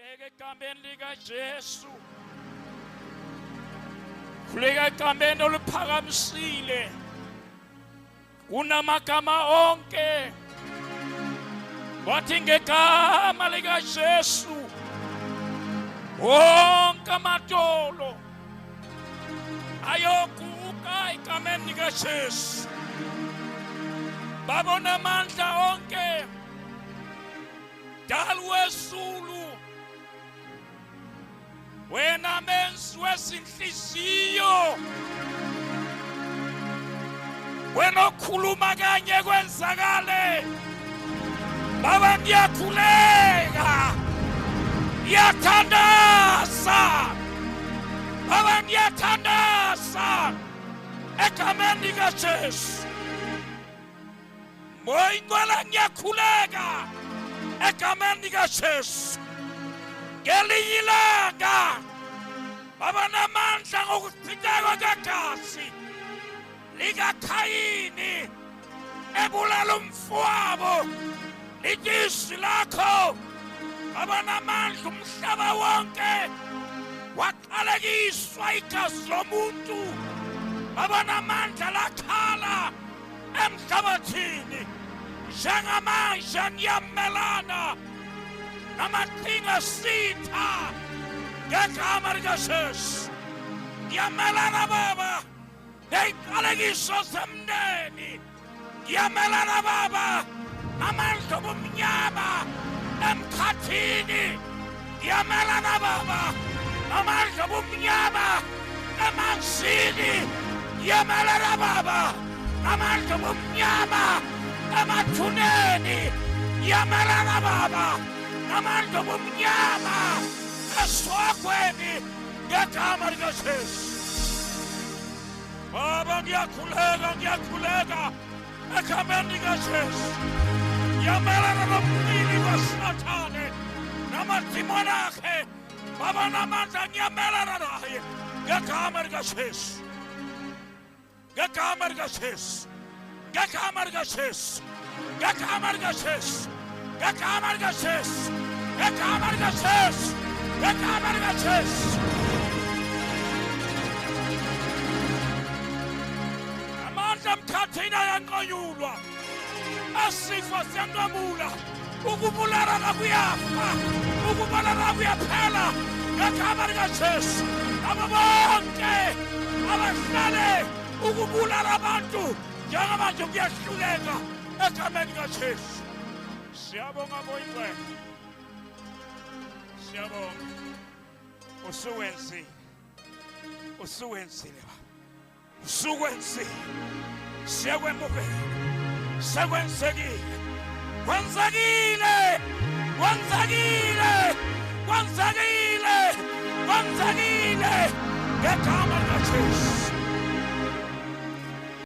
Khuleka egameni likaJesu. Khuleka egameni oluphakamisile. Kunamagama onke. Wathi ngegama likaJesu wonke amadolo ayoguqa egameni likaJesu. Babona amandla onke. Dali wezulu wena menzi wezinhliziyo wena okhuluma kanye kwenzakale baba ngiyakhuleka ngiyathandaza baba ngiyathandaza egameni likaJesu. Moya ingcwele ngiyakhuleka egameni likaJesu. Ngelinye ilanga baba namandla ngokuchitheka kwegazi likaKhayini ebulala umfowabo. Lithi izwi lakho baba namandla umhlaba wonke waqalekiswa igazi lomuntu baba namandla lakhala emhlabathini. Njengamanje ngiyamelana namaqhinga sitha ngegama likaJesu. Ngiyamelana baba ney'qalekiso zemndeni. Ngiyamelana baba namandla obumnyama emkhathini. Ngiyamelana baba namandla obumnyama emanzini. Ngiyamelana baba namandla obumnyama emathuneni. Ngiyamelana baba namandla obumnyama esihogweni ngegama likaJesu. Baba ngiyakhuleka, ngiyakhuleka egameni likaJesu. Ngiyamelana nomlili kaSathane namadimoni akhe. Baba namandla, ngiyamelana naye ngegama likaJesu, ngegama likaJesu, ngegama likaJesu, ngegama likaJesu, ngegama likaJesu, ngegama likaJesu, ngegama likaJesu. Amandla emkhathini ayanqanyulwa, asifo siyanqamula, ukubulalana kuyafa, ukubalana kuyaphela ngegama likaJesu. Abo bonke abahlale ukubulala abantu njengamanje kuyahluleka egameni likaJesu. Siyabonga boyingcwele, siyabonga. Usuwenzile, usuwenzile baba, usukwenzile. Siyakwemukela, sekwenzekile, kwenzekile, kwenzekile, kwenzekile, kwenzekile ngegama likaJesu.